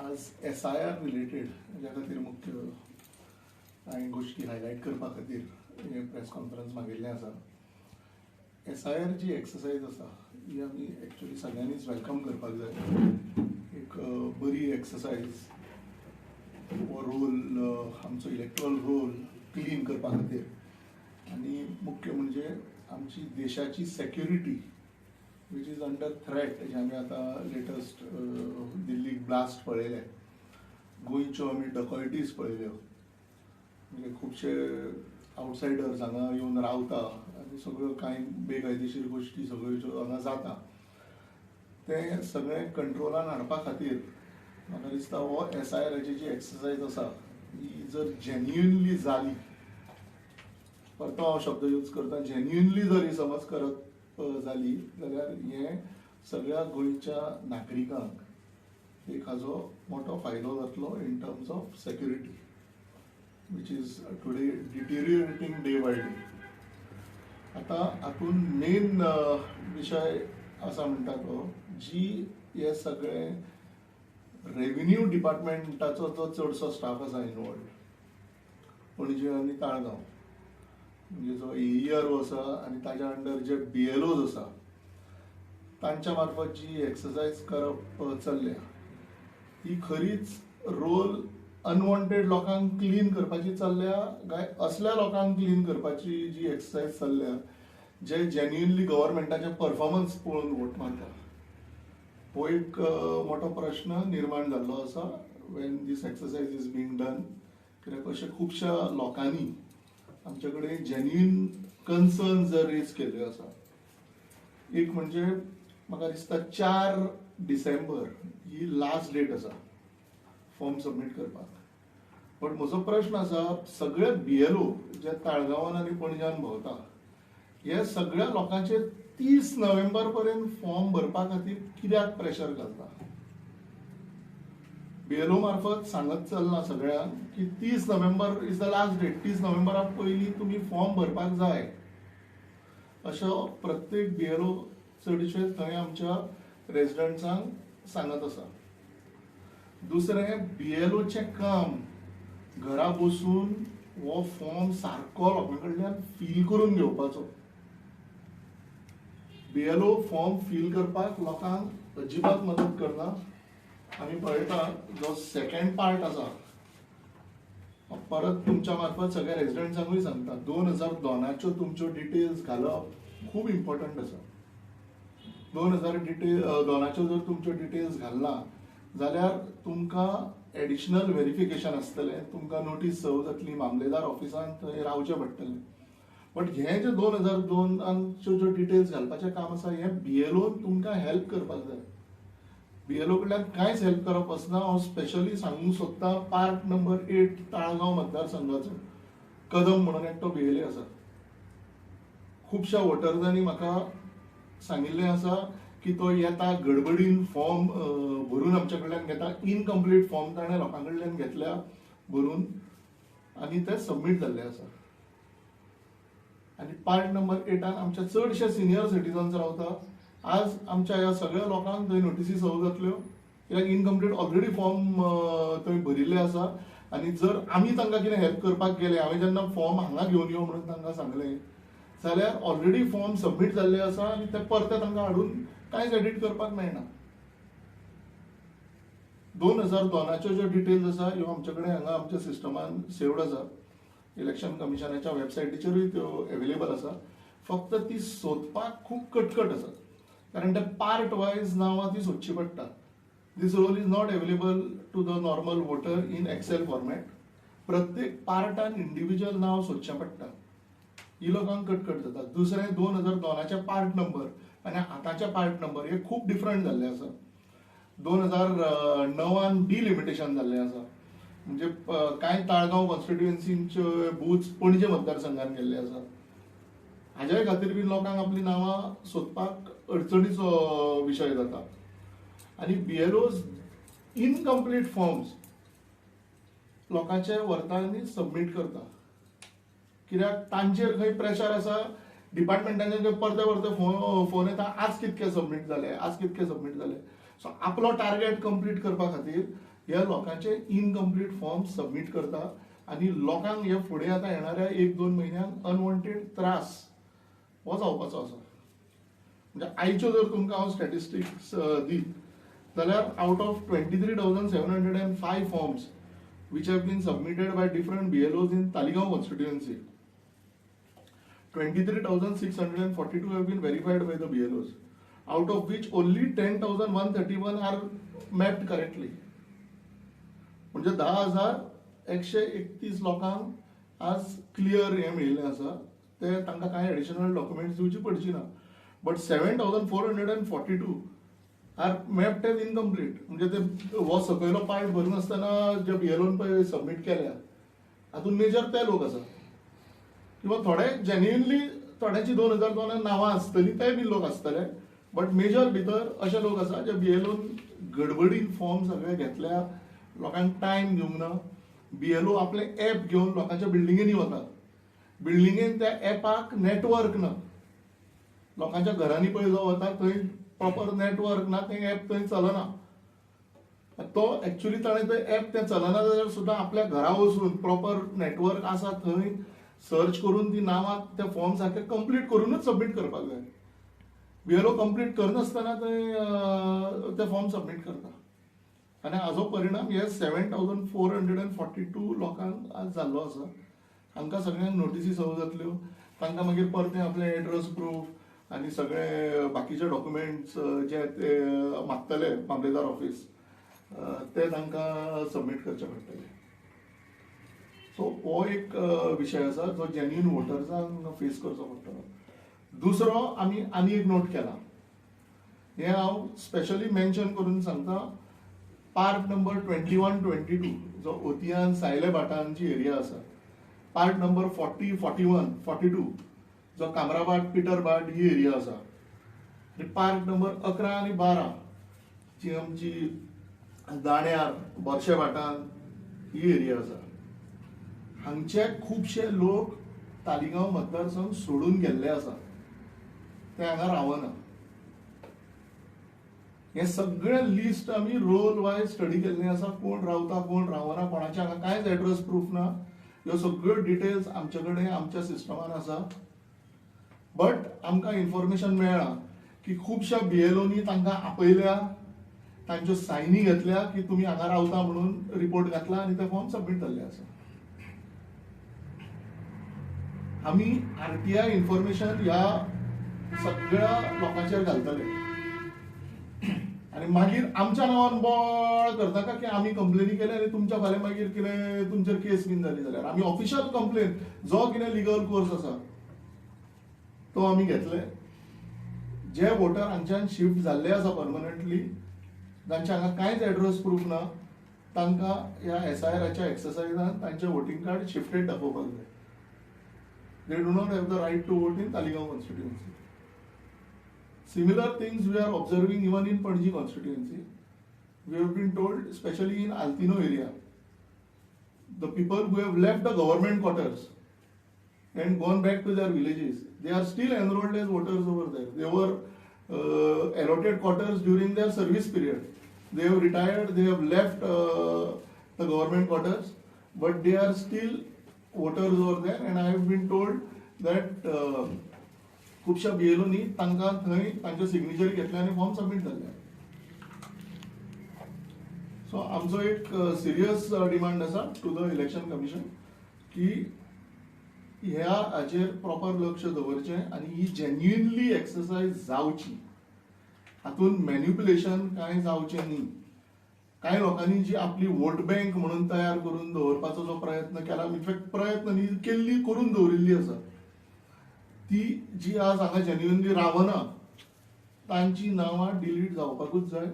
आज SIR related ज्या खातीर मुख्य कांय गोश्टी हायलायट करपा खातीर हें प्रेस कॉन्फरन्स मागिल्लें आसा. एसआयआर जी एक्सरसायज आसा ही आमी एक्चुअली सगळ्यांनीच welcome करपाक जाय. एक बरी एक्सरसायज हो रोल, आमचो इलेक्ट्रल रोल क्लीन करपा खातीर आनी मुख्य म्हणजे आमची देशाची security which is under threat, जे आमी आतां लेटस्ट दिल्लीक ब्लास्ट पळयले, गोंयच्यो आमी डकॉयटीज पळयल्यो, म्हणजे खुबशे आवटसायडर्स हांगा येवन रावता आनी सगळ्यो कांय बेकायदेशीर गोश्टी सगळ्यो ज्यो हांगा जाता तें सगळें कंट्रोलान हाडपा खातीर म्हाका दिसता हो एसआयआराची जी एक्सरसायज आसा ही जर जेन्युइनली जाली, परतो हांव शब्द यूज करता, जेन्युइनली जर ही समज करत जाली जाल्यार हें सगळ्या गोंयच्या नागरिकांक एक हाजो मोठो फायदो जातलो in terms of security which is today deteriorating day by day. आतां हातूंत मेन विशय आसा म्हणटा तो जी हे सगळे रेविन्यू डिपार्टमेंटाचो जो चडसो स्टाफ आसा इनवॉल्ड पणजे आनी ताळगांव, म्हणजे जो एईआरओ आसा आनी ताज्या अंडर जे बीएलओज आसा तांच्या मार्फत जी एक्सरसायज करप चल्ल्या ही खरीच रोल अनवॉन्टेड लोकांक क्लीन करपाची चल्ल्या काय असल्या लोकांक क्लीन करपाची जी एक्सरसायज चल्ल्या जे जेन्युइनली गव्हर्मेंटाचे परफॉर्मन्स पळोवन वोट मारता, हो एक मोठो प्रश्न निर्माण जाल्लो आसा when this exercise is being done. कित्याक अशें खुबश्या लोकांनी आमचे कडेन जेन्युइन कन्सर्न जर रेज केल्ल्यो आसा. एक म्हणजे म्हाका दिसता 4 डिसेंबर ही लास्ट डेट आसा फॉर्म सबमीट करपाक. बट म्हजो प्रश्न आसा, सगळे बीएलओ जे ताळगांवान आनी पणज्यान भोंवता हे सगळ्या लोकांचेर 30 नोव्हेंबर पर्यंत फॉर्म भरपा खातीर कित्याक प्रेशर घालता? बीएलओ मार्फत सांगत चल्लां सगळ्यांक की 30 नोव्हेंबर is the last date, 30 नोव्हेंबरा पयलीं तुमी फॉर्म भरपाक जाय अशो प्रत्येक बीएलओ चडशे थंय आमच्या रेजिडंट्सांक सांगत आसा. दुसरें, बीएलओचें काम घरा बसून हो फॉर्म सारको लोकां कडल्यान फील करून घेवपाचो. बीएलओ फॉर्म फील करपाक लोकांक अजिबात मदत करना. आमी पळयता जो सेकंड पार्ट आसा, परत तुमच्या मार्फत सगळ्या रेजिडंट्सांकूय सांगता, 2002च्यो तुमच्यो डिटेल्स घालप खूब इम्पॉर्टंट आसा. दोन हजार डिटेल दोनाच्यो जर तुमच्यो डिटेल्स घालना जाल्यार तुमकां एडिशनल व्हेरिफिकेशन आसतलें, तुमकां नोटीस सर्व जातली, मामलेदार ऑफिसान थंय रावचें पडटलें. बट हें जे 2002च्यो ज्यो डिटेल्स घालपाचें काम आसा हें बीएलओन तुमकां हेल्प करपाक जाय. बीएलओ कडल्यान कांयच हेल्प करप आसना. हांव स्पेशली सांगूंक सोदतां, पार्ट नंबर 8 ताळगांव मतदारसंघाचो कदम म्हणून एकटो बीएलए आसा. खुबश्या वोटर्सांनी म्हाका सांगिल्लें आसा की तो येता गडबडीन, फॉर्म भरून आमच्या कडल्यान घेता, इनकम्प्लीट फॉर्म ताणें लोकां कडल्यान घेतल्या भरून आनी ते सबमीट जाल्ले आसा. आनी पार्ट नंबर 8न आमच्या चडशे सिनियर सिटीजन्स रावता. आज आमच्या ह्या सगळ्या लोकांक थंय नोटिसी सर्व जातल्यो कित्याक इनकम्प्लीट ऑलरेडी फॉर्म थंय भरिल्ले आसा. आनी जर आमी तांकां कितें हेल्प करपाक गेले, हांवें जेन्ना फॉर्म हांगा घेवन यो म्हणून तांकां सांगलें जाल्यार ऑलरेडी फॉर्म सबमीट जाल्ले आसा आनी ते परते तांकां हाडून कांयच एडीट करपाक मेळना. 2002च्यो ज्यो डिटेल्स आसा ह्यो आमचे कडेन हांगा आमच्या सिस्टमान सेव्ड आसा. इलेक्शन कमिशनाच्या वेबसायटीचेरूय त्यो एवेलेबल आसा. फक्त ती सोदपाक खूब कटकट आसा कारण ते पार्ट वायज नांवां ती सोदची पडटा. This roll is not available to the normal voter in Excel format. प्रत्येक पार्टान इंडिविज्युअल नांव सोदचें पडटा, ही लोकांक कटकट जाता. दुसरें, 2002चे पार्ट नंबर आनी आतांचे पार्ट नंबर हे खूब डिफरंट जाल्ले आसा. 2009न डिलिमिटेशन जाल्लें आसा, म्हणजे कांय ताळगांव कॉन्स्टिट्युएन्सींचे बूथ पणजे मतदारसंघान गेल्ले आसा. हाज्याय खातीर बी लोकांक आपलीं नांवां सोदपाक अडचणीचो विशय जाता. आनी बीएलओज इनकम्प्लीट फॉर्म्स लोकांचे व्हरता आनी सबमीट करता कित्याक तांचेर खंय प्रेशर आसा. डिपार्टमेंटाचे परते परते फोन फोन येता, आज कितके सबमीट जाले, आज कितके सबमीट जाले. सो आपलो टार्गेट कंप्लीट करपा खातीर ह्या लोकांचे इनकम्प्लीट फॉर्म सबमीट करता आनी लोकांक हे फुडें आतां येणाऱ्या 1-2 म्हयन्यांक अनवॉन्टेड त्रास हो जावपाचो आसा. म्हणजे आयच्यो जर तुमकां हांव स्टॅटिस्टिक्स दीत जाल्यार out of 23,705 forms which have been submitted by different BLOs in Taleigao constituency, 23,642 have been verified by the BLOs, out of which only 10,131 are mapped correctly. म्हणजे 10,131 लोकांक आज क्लियर हें मेळिल्लें आसा, ते तांकां कांय एडिशनल डॉक्युमेंट्स दिवची पडची ना. But 7,442 are mapped as incomplete. म्हणजे ते हो सकयलो पार्ट भरनासतना जे बीएलओन पळय सबमीट केल्या हातूंत मेजर ते लोक आसा, किंवा थोडे जेन्युइनली थोड्यांची 2,002 नांवां आसतली ते बी लोक आसतले, बट मेजर भितर अशे लोक आसा जे बीएलओन गडबडीन फॉर्म सगळे घेतल्या, लोकांक टायम दिवंक ना. बीएलओ आपलें एप घेवन लोकांच्या बिल्डिंगेनी वता, बिल्डिंगेन त्या एपाक नेटवर्क ना, लोकांच्या घरांनी पळय जो वता थंय प्रॉपर नेटवर्क ना, तें एप थंय चलना. तो एक्चुअली ताणें तें एप तें चलना जाल्यार सुद्दां आपल्या घरा वचून प्रॉपर नेटवर्क आसा थंय सर्च करून ती नांवां ते फॉर्म सारके कंप्लीट करूनच सबमीट करपाक जाय. बीएलओ कंप्लीट करनासतना थंय ते फॉर्म सबमीट करता आनी हाजो परिणाम हे 7,442 लोकांक आज जाल्लो आसा. हांकां सगळ्यांक नोटिसी सर्व जातल्यो, तांकां मागीर परतें आपलें एड्रेस प्रूफ आनी सगळे बाकीचे डॉक्युमेंट्स जे ते मागतले मामलेदार ऑफिस ते तांकां सबमीट करचे पडटले. सो हो एक विशय आसा जो जेन्युइन वोटर्सांक फेस करचो पडटलो. दुसरो आमी आनी एक नोट केला, हें हांव स्पेशली मेन्शन करून सांगता, पार्ट नंबर 21, 22 जो ओतियान सायले भाटांची एरिया आसा, पार्ट नंबर 40, 41, 42 जो कामराभाट पिटर भाट ही एरिया आसा, आनी पार्ट नंबर 11 आनी 12 जी आमची दाण्यार बोरशे भाटान ही एरिया आसा, हांगचे खुबशे लोक तालिगांव मतदारसंघ सोडून गेल्ले आसा, ते हांगा रावना. हे सगळे लिस्ट आमी रोल वायज स्टडी केल्ले आसा, कोण रावता कोण रावना, कोणाच्या हांगा कांयच एड्रेस प्रूफ ना, ह्यो सगळ्यो डिटेल्स आमचे कडेन आमच्या सिस्टमान आसा. बट आमकां इन्फॉर्मेशन मेळ्ळां की खुबश्या बीएलओनी तांकां आपयल्या, तांच्यो सायनी घेतल्या की तुमी हांगा रावता म्हणून रिपोर्ट घातला आनी ते फॉर्म सबमीट जाल्ले आसा. आमी आरटीआय इन्फॉर्मेशन ह्या सगळ्या लोकांचेर घालतले आनी मागीर आमच्या नांवान बळ करता की आमी कंप्लेनी केल्या आनी तुमच्या फाल्यां मागीर कितें तुमचेर केस बीन जाली जाल्यार आमी ऑफिशियल कंप्लेन जो कितें लिगल कोर्स आसा तो आमी घेतले. जे वोटर हांगच्यान शिफ्ट जाल्ले आसा परमनंटली, जांचे हांगा कांयच एड्रेस प्रूफ ना, तांकां ह्या एसआयआराच्या एक्सरसायजान तांचें वोटींग कार्ड शिफ्टेड दाखोवपाक जाय. They do not have the right to vote in Taleigao constituency. Similar things we are observing even in Panaji constituency. We have been told, especially in Altino area, the people who have left the government quarters and gone back to their villages, they are still enrolled as voters over there. They were allotted quarters during their service period. They have retired, they have left the government quarters, but they are still voters over there. And I have been told that खुबश्या बीएलओनी तांकां थंय तांच्यो signature घेतल्या आनी form submit जाल्ले. So आमचो एक serious demand आसा टू the election commission की ह्या हाचेर प्रॉपर लक्ष दवरचें आनी ही जेन्युइनली एक्सरसायज जावची, हातूंत मॅन्युपुलेशन कांय जावचें न्ही. कांय लोकांनी जी आपली वोट बँक म्हणून तयार करून दवरपाचो जो प्रयत्न केला, इनफॅक्ट प्रयत्न न्ही, केल्ली करून दवरिल्ली आसा, ती जी आज हांगा जेन्युइनली रावना तांची नांवां डिलीट जावपाकूच जाय.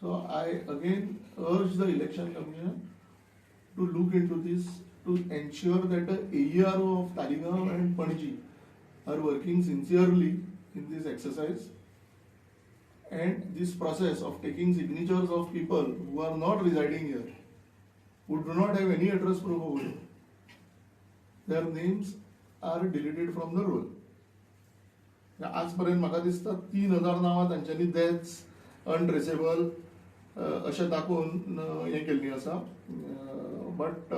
So I again urge the election commission to look into this to ensure that the AERO of Taleigao and Panaji are working sincerely in this exercise and this process of taking signatures of people who are not residing here, who do not have any address proof over here, their names are deleted from the roll. आजपर्यंत म्हाका दिसता 3,000 नांवां तांच्यांनी deaths, untraceable अशें दाखोवन हें केल्ली आसा. बट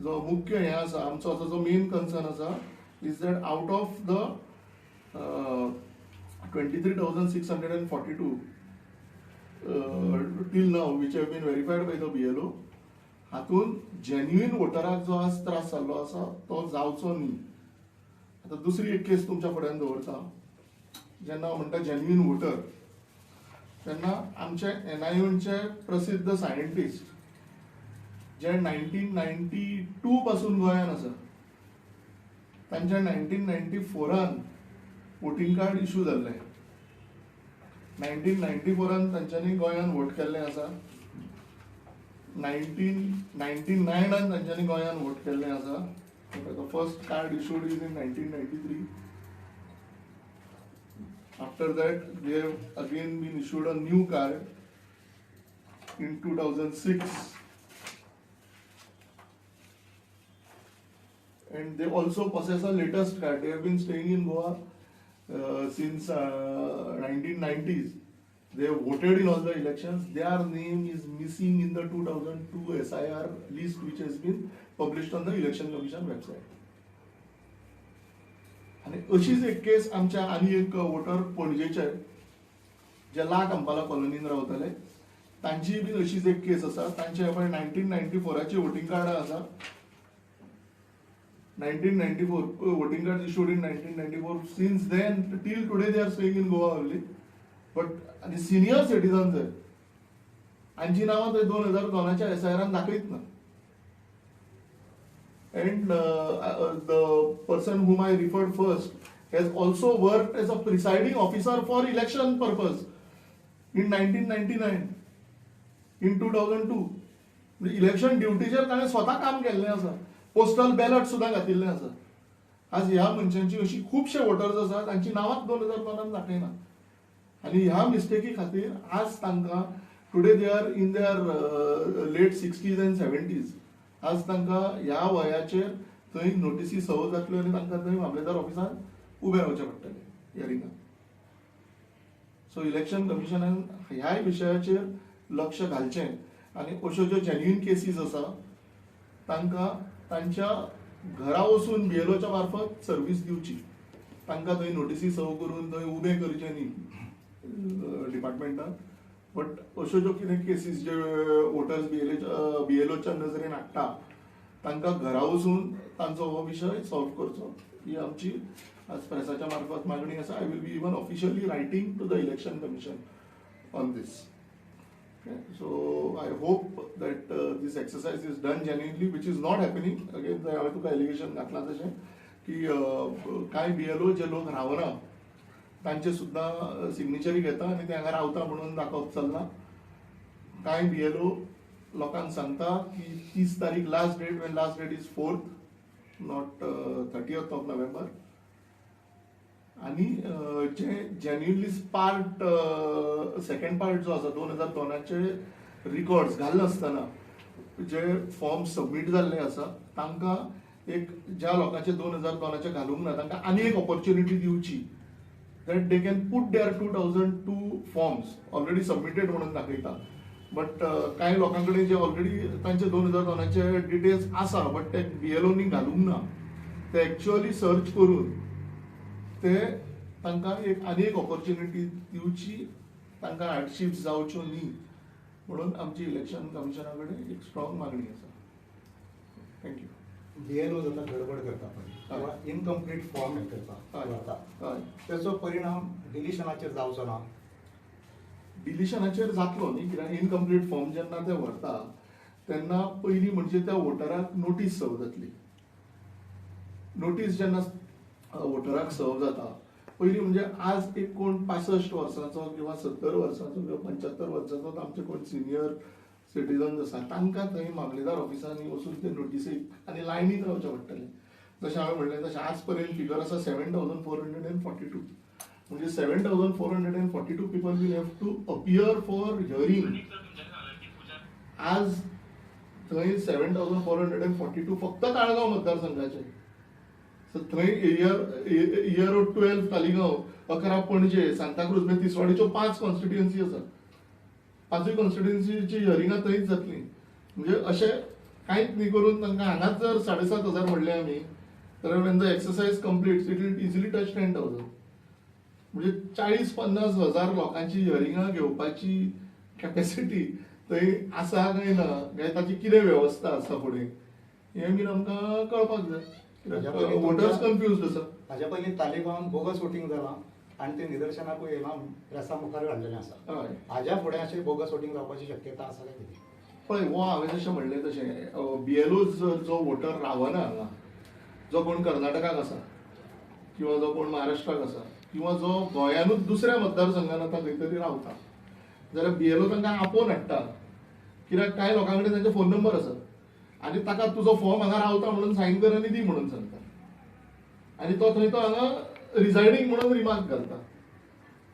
जो मुख्य हें आसा आमचो आतां जो मेन कन्सर्न आसा is that out of the 23,642 till now which have been verified by the BLO, हातूंत जेन्युइन वोटराक जो आज त्रास जाल्लो आसा तो जावचो न्ही. आतां दुसरी एक केस तुमच्या फुड्यान दवरता. जेन्ना हांव म्हणटा जेन्युइन वोटर तेन्ना आमचे एनआययूचे प्रसिद्ध सायंटिस्ट जे 1992 पासून गोंयान आसा, तांच्या 1994 वोटींग कार्ड इशू जाल्लें. 1994 तांच्यांनी गोंयान वोट केल्लें आसा. 1999 तांच्यांनी गोंयान वोट केल्लें आसा. The first card issued is in 1993. After that they have again been issued a new card in 2006, and they also possess a latest card. They have been staying in Goa since 1990s. They have voted in all the elections. Their name is missing in the 2002 SIR list which has been published on the Election Commission website. आनी अशीच एक केस आमच्या आनी एक water पणजेचे जे ला Kampala कॉलनीन रावताले तांचीय बीन अशीच एक केस आसा. तांचे पळय 1994 वोटींग कार्डां आसा. 1994 voting card issued in 1994. Since then till today they are staying in Goa only. But आनी सिनियर सिटीजन्स हांची नांवां थंय 2002 एसआयआरान दाखयत ना. And the person whom I referred first has also worked as a presiding officer for election purpose in 1999, in 2002. Election ड्युटीचेर ताणें स्वता काम केल्लें आसा. पोस्टल बॅलट सुद्दां घातिल्लें आसा. आज ह्या मनशांची अशी खुबशे वोटर्स आसा तांची नांवांच 2002 दाखयना. आनी ह्या मिस्टेकी खातीर आज तांकां today they are in their late 60s and 70s. आज तांकां ह्या वयाचेर थंय नोटीसी सर्व जातल्यो आनी तांकां थंय मामलेदार ऑफिसान उबें रावचें पडटलें हियरिंगाक. सो इलेक्शन कमिशनान ह्याय विशयाचेर लक्ष घालचें आनी अश्यो ज्यो जेन्युइन केसीस आसा तांकां तांच्या घरा वचून बीएलओच्या मार्फत सर्वीस दिवची. तांकां थंय नोटीसी सर्व करून थंय उबें करचें न्ही डिपार्टमेंटान. बट अश्यो ज्यो कितें केसीस जे वोटर्स बीएलओच्या नजरेन हाडटा तांकां घरा वचून तांचो हो विशय सॉल्व करचो ही आमची आज प्रेसाच्या मार्फत मागणी आसा. I will be even officially writing to the Election Commission on this. So I hope that this exercise is done genuinely, which is not happening. Again हांवें तुका एलिगेशन घातलां तशें की कांय बीएलओ जे लोक रावना तांचे सुद्दां सिग्नेचरी घेता आनी ते हांगा रावता म्हणून दाखोवप चल्लां. कांय बीएलओ लोकांक सांगता की 30 तारीख last date, when last date is 4th, not 30th of November. आनी जे जेन्युइनली पार्ट सेकंड पार्ट जो आसा 2002 रिकॉर्ड्स घालनासतना जे फॉर्म सबमीट जाल्ले आसा तांकां एक ज्या लोकांचे 2002 घालूंक ना तांकां आनी एक ऑपॉर्च्युनिटी दिवची that they can put their 2002 forms already submitted म्हणून दाखयता. बट कांय लोकां कडेन जे ऑलरेडी तांचे 2002 डिटेल्स आसा बट ते बीएलओनी घालूंक ना ते एक्चुअली सर्च करून ते तांकां एक आनी एक ऑपॉर्च्युनिटी दिवची, तांकां हार्डशीप जावच्यो न्ही म्हणून आमची इलेक्शन कमिशना कडेन एक स्ट्रॉंग मागणी आसा. Thank you. BLO जाता गडबड करता पळय किंवा इनकम्प्लीट फॉर्म हे करता भरता, तेचो परिणाम डिलिशनाचेर जावचो ना? डिलिशनाचेर जातलो न्ही, कित्याक इनकम्प्लीट फॉर्म जेन्ना ते व्हरता तेन्ना पयलीं म्हणजे त्या वोटराक नोटीस सर्व जातली. नोटीस जेन्ना वोटराक सर्व जाता पयलीं म्हणजे आज एक कोण 65 वर्सांचो किंवा 70 वर्सांचो किंवा 75 वर्सांचो आमचे कोण सिनियर सिटीजन्स आसा तांकां थंय मामलेदार ऑफिसांनी वचून ते नोटीसीक आनी लायनीत रावचें पडटलें. जशें हांवें म्हणलें तशें आज पर्यंत फिगर आसा 7,442, म्हणजे 7,442 people will have to appear for hearing. आज थंय 7,442 फक्त ताळगांव मतदारसंघाचे. सो थंय इयर 12 तालिगांव, 11 पणजे, सांताक्रूज, म्हणजे तिसवाडीच्यो 5 कॉन्स्टिट्युएन्सी आसा. पांचूय कॉन्स्टिट्युएन्सीची हियरिंगां थंयच जातली. म्हणजे अशें कांयच न्ही करून तांकां हांगाच जर 7500 म्हणले आमी तर when the exercise completes, it will easily touch 10,000. म्हणजे 40-50 हजार लोकांची हियरिंगां घेवपाची कॅपॅसिटी थंय आसा काय ना, काय ताची कितें वेवस्था आसा फुडें, हें बीन आमकां कळपाक जाय. हाज्या पयलीं वोटर्स कन्फ्युज आसा. हाज्या पयलीं तालिगांवान बोगस वोटींग जालां आनी तें निदर्शनाकूय येयलां, प्रेसा मुखार हाडलेलें आसा. हाज्या फुडें अशें बोगस वोटींग जावपाची शक्यता आसा काय कितें? पळय, हो हांवें जशें म्हणलें तशें बीएलओ जो वोटर रावना हांगा, जो कोण कर्नाटकाक आसा किंवा जो कोण महाराष्ट्राक आसा किंवा जो गोंयानूच दुसऱ्या मतदारसंघान आतां खंय तरी रावता जाल्यार बीएलओ तांकां आपोवन हाडटा, कित्याक कांय लोकां कडेन तांचे फोन नंबर आसात आनी ताका तुजो फॉर्म हांगा रावता म्हणून सायन कर आनी दी म्हणून सांगता आनी तो थंय तो हांगा रिजायडींग म्हणून रिमार्क घालता.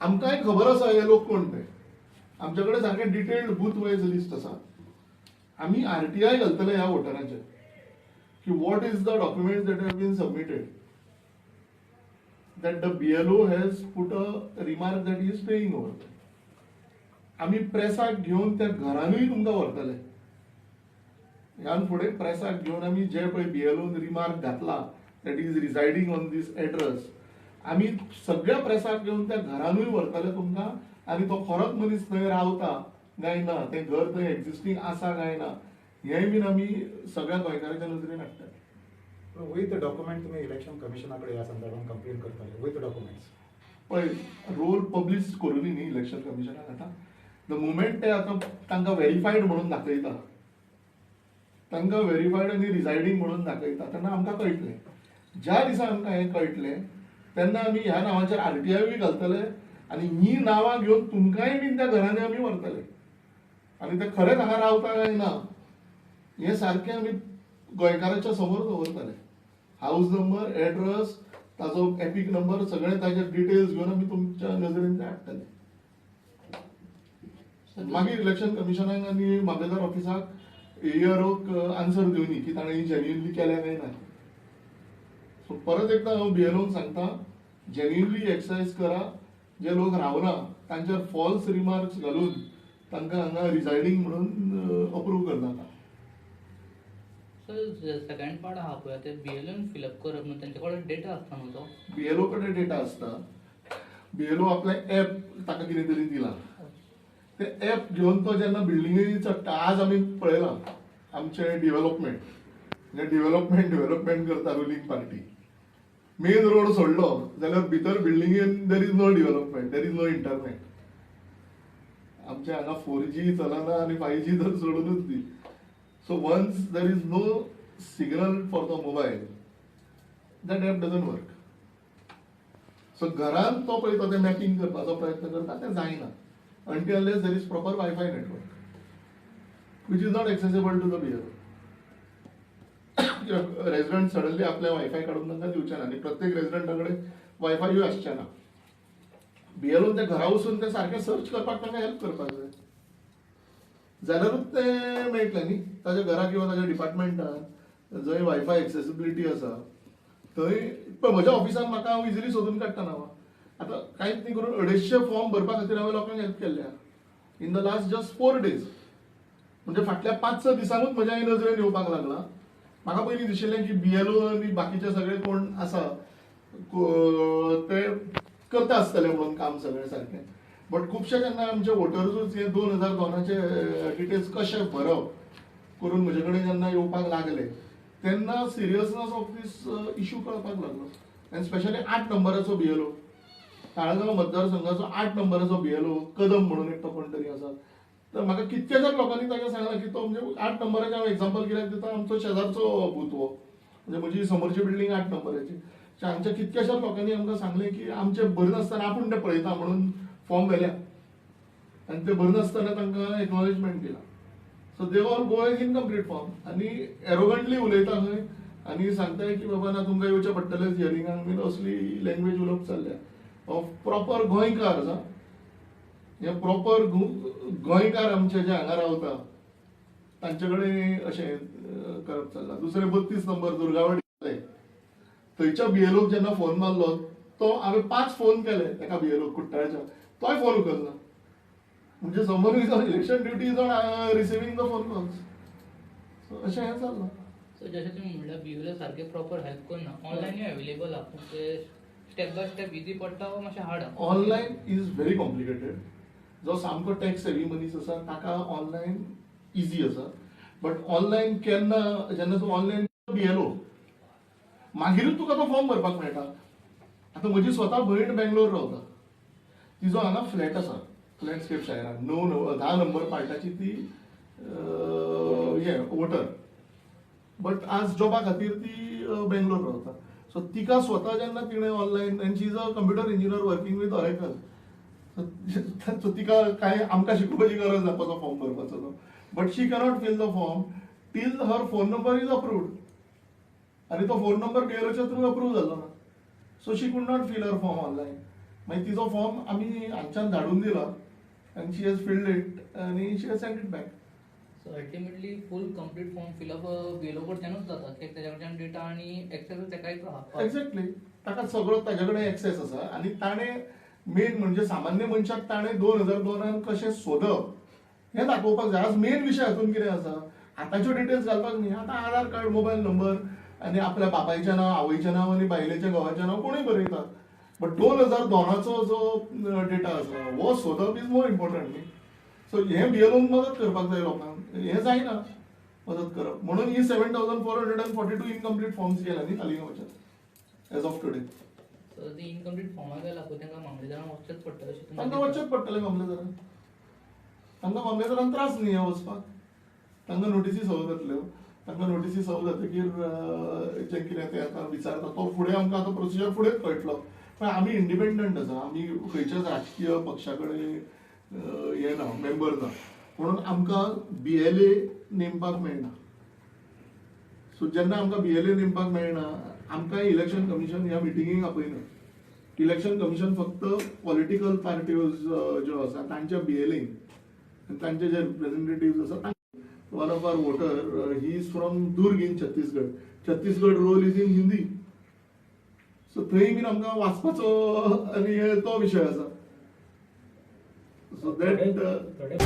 आमकांय खबर आसा हे लोक कोण ते. आमच्या कडेन सारकें डिटेल्ड बूथ वायज लिस्ट आसा. आमी आरटीआय घालतले ह्या वोटरांचेर की what is the document that have been submitted that the BLO has put a remark that is staying over. आमी प्रेसाक घेवन त्या घरानूय तुमकां व्हरतले. ह्यान फुडें प्रेसाक घेवन आमी जे पळय बीएलओन रिमार्क घातला that is residing on this address, आमी सगळ्या प्रेसाक घेवन त्या घरानूय व्हरतले तुमकां आनी तो खरोच मनीस थंय रावता काय ना, तें घर थंय एक्झिस्टींग आसा काय ना, हेंय बीन आमी सगळ्या गोंयकारांच्या नदरेन हाडटले. विथ डॉक्युमेंट तुमी इलेक्शन कमिशना कडेन ह्या संदर्भात कंप्लेन करतले विथ डॉक्युमेंट्स? पळय, रोल पब्लीश करुनी न्ही इलेक्शन कमिशनान. आतां the moment ते आतां तांकां व्हेरीफायड म्हणून दाखयता, तांकां व्हेरीफायड आनी रिजायडींग म्हणून दाखयता, तेन्ना आमकां कळटलें. ज्या दिसा आमकां हें कळटलें तेन्ना आमी ह्या नांवाचेर आरटीआयूय घालतले आनी ही नांवां घेवन तुमकांय बीन त्या घरांनी आमी व्हरतले आनी ते खरेंच हांगा रावता काय ना हें सारकें आमी गोंयकाराच्या समोर दवरतले. हावज नंबर, एड्रेस, ताजो एपीक नंबर, सगळे ताजे डिटेल्स घेवन आमी तुमच्या नजरेन ते हाडटले. मागीर इलेक्शन कमिशनाक आनी मामलेदार ऑफिसाक एईआरओक आन्सर दिवनी की ताणें ही जेन्युइनली केल्या काय ना. सो परत एकदां हांव बीएलओक सांगता, जेन्युइनली एक्सरसाइज करा. जे लोक रावना तांचेर फॉल्स रिमार्क्स घालून तांकां हांगा रिजायडींग म्हणून अप्रूव करनाका. सर, सेकंड पार्ट आहा पळय, ते बीएलओन फिलअप करप न्हू, तेंचे कडेन डेटा आसता न्हू तो? बीएलओ कडेन डेटा आसता. बीएलओ आपलें एप ताका कितें तरी दिलां, ते एप घेवन तो जेन्ना बिल्डिंगेनी चडटा, आज आमी पळयलां आमचें डिवेलॉपमेंट, म्हणजे डिवेलॉपमेंट डिवेलॉपमेंट करता रुलींग पार्टी. मेन रोड सोडलो जाल्यार भितर बिल्डिंगेन there is no development, there is no internet. आमच्या हांगा 4G चलना आनी 5G तर सोडूनच दी. So once there is no signal for the mobile, that app doesn't work. So घरान तो पळयता, तें मॅपिंग करपाचो प्रयत्न करता, तें जायना until unless there is proper WiFi network, which is not accessible to the BLO. Resident suddenly आपल्या वायफाय काडून तांकां दिवचे ना आनी प्रत्येक रेजिडंटा कडेन वायफायूय आसचें ना. बीएलओन ते घरा वचून ते सारकें सर्च करपाक तांकां हेल्प करपाक जाय, जाल्यारूच तें मेळटलें न्ही. ताच्या घरा किंवा ताच्या डिपार्टमेंटान जंय वायफाय एक्सेसिबिलिटी आसा थंय. पळय, म्हज्या ऑफिसान म्हाका हांव इजिली सोदून काडटा नांवां. आतां कांयच न्ही करून 250 फॉर्म भरपा खातीर हांवें लोकांक हेल्प केल्ल्या in the last just 4 days. म्हणजे फाटल्या 5-6 दिसांकूच म्हज्या हे नजरेन येवपाक लागला. म्हाका पयलीं दिशिल्लें की बीएलओ आनी बाकीचे सगळे कोण आसा ते करता आसतले म्हणून काम सगळें सारकें, बट खुबशे जेन्ना आमचे वोटर्सूच हे 2002चे डिटेल्स कशे भरप करून म्हजे कडेन जेन्ना येवपाक लागले तेन्ना सिरियसनस ऑफ these issue कळपाक लागलो. आनी स्पेशली 8 नंबराचो बीएलओ, ताळगांव मतदारसंघाचो 8 नंबराचो बीएलओ कदम म्हणून एकटो कोण तरी आसा. तर म्हाका कितक्याशाच लोकांनी ताका सांगलां की तो, म्हणजे 8 नंबराचें हांव एग्जाम्पल कित्याक दिता, आमचो शेजारचो बूथ हो, म्हणजे म्हजी समोरची बिल्डींग 8 नंबराची. आमच्या कितक्याशाच लोकांनी आमकां सांगलें की आमचे भरनासतना आपूण ते पळयता म्हणून फॉर्म व्हेल्या आनी ते भरनासतना तांकां एक्नॉलेजमेंट दिला. So they all go as incomplete form आनी एरोगंटली उलयता खंय आनी सांगताय की बाबा ना, तुमकां येवचें पडटलेंच हियरिंगाक बीन, असली लँग्वेज उलोवप चल्ल्या ऑफ प्रॉपर गोंयकार. हे प्रॉपर गोंयकार आमचे जे हांगा रावता तांचे कडेन अशें करप चल्लां. दुसरें 32 नंबर दुर्गावाडी, थंयच्या बीएलओक जेन्ना फोन मारलो तो, हांवें पांच फोन केले एका बीएलओक कुट्टाळच्या, तोय फोन उखलना. म्हणजे someone is on election duty is on receiving the phone calls. So अशें हें चल्लां. सो जशें तुमी म्हणल्यार बीएलओ सारके प्रॉपर हेल्प करना, ऑनलायनूय अवेलेबल आहा, पूण ते स्टेप बाय स्टेप इजी पडटा वा मातशें हार्ड आहा? Online is very complicated. जो सामको टॅक सेवी मनीस आसा ताका ऑनलायन इजी आसा, बट ऑनलायन केन्ना जेन्ना तूं ऑनलायन बीएलओ मागीरूच तुका तो फॉर्म भरपाक मेळटा. आतां म्हजी स्वता भयण बेंगलोर रावता, तिजो हांगा फ्लॅट आसा, लँडस्केप शायरान णव णव 10 नंबर पार्टाची ती हे वोटर, बट आज जॉबा खातीर ती बेंगलोर रावता. सो तिका स्वता जेन्ना तिणें online, and she is a computer engineer working with Oracle, so तिका कांय आमकां शिकोवपाची गरज ना कसो फॉर्म भरपाचो तो, but she cannot fill the form till her phone number is approved, आनी तो फोन नंबर बीएलओच्या थ्रू अप्रूव जालो ना, so she could not fill her form online. मागीर तिजो फॉर्म आमी हांगच्यान धाडून दिला आनी she has filled it आनी she has send it back. So ultimately full complete form fill up BLO कडच्यानूच जाता, कित्याक तेज्या कडच्यान डेटा आनी एक्सेस तेकाच आहा. एक्झॅक्टली, ताका सगळो ताजे कडेन एक्सेस आसा आनी ताणें मेन म्हणजे सामान्य मनशाक ताणें 2002 कशें सोदप हें दाखोवपाक जाय. आज मेन विशय हातून कितें आसा, आतांच्यो डिटेल्स घालपाक न्ही, आतां आधार कार्ड, मोबायल नंबर आनी आपल्या बापायचें नांव, आवयचें नांव आनी बायलेचें, घोवाचें नांव कोणूय बरयता, बट 2002चो जो डेटा आसा हो सोदप is more important न्ही. सो हें बीएलओन मदत करपाक जाय लोकांक, हें जायना मदत करप, म्हणून ही 7442 इनकम्प्लीट फॉर्म्स गेल्या न्ही तालिगांवच्यान एज ऑफ टुडे. सो ती इनकम्प्लीट फॉर्मां गेला पळय, तांकां मामलेदारांक वचचेंच पडटलें अशें तुमकां तांकां दिसता? वचचेंच पडटलें मामलेदारान, तांकां मामलेदारान त्रास न्ही हें वचपाक, तांकां नोटीसी सर्व जातल्यो, तांकां नोटीसी सर्व जातकीर जें कितें तें आतां विचारता तो फुडें आमकां आतां प्रोसिजर फुडें कळटलो. पण आमी इंडिपेंडंट आसा, आमी खंयच्याच राजकीय पक्षा कडेन हें ना, मेंबर ना, म्हणून आमकां बीएलए नेमपाक मेळना. सो जेन्ना आमकां बीएलए नेमपाक मेळना, आमकां इलेक्शन कमिशन ह्या मिटिंगेक आपयना. इलेक्शन कमिशन फक्त पॉलिटिकल पार्ट्यो ज्यो आसा तांच्या बीएलए आनी तांचे जे रिप्रेझेंटेटिव्ह आसा. One of our voter, he is from Durg in Chhattisgarh. Chhattisgarh roll is in Hindi, so थंय बीन आमकां वाचपाचो आनी हे तो विशय आसा. सो that थोडे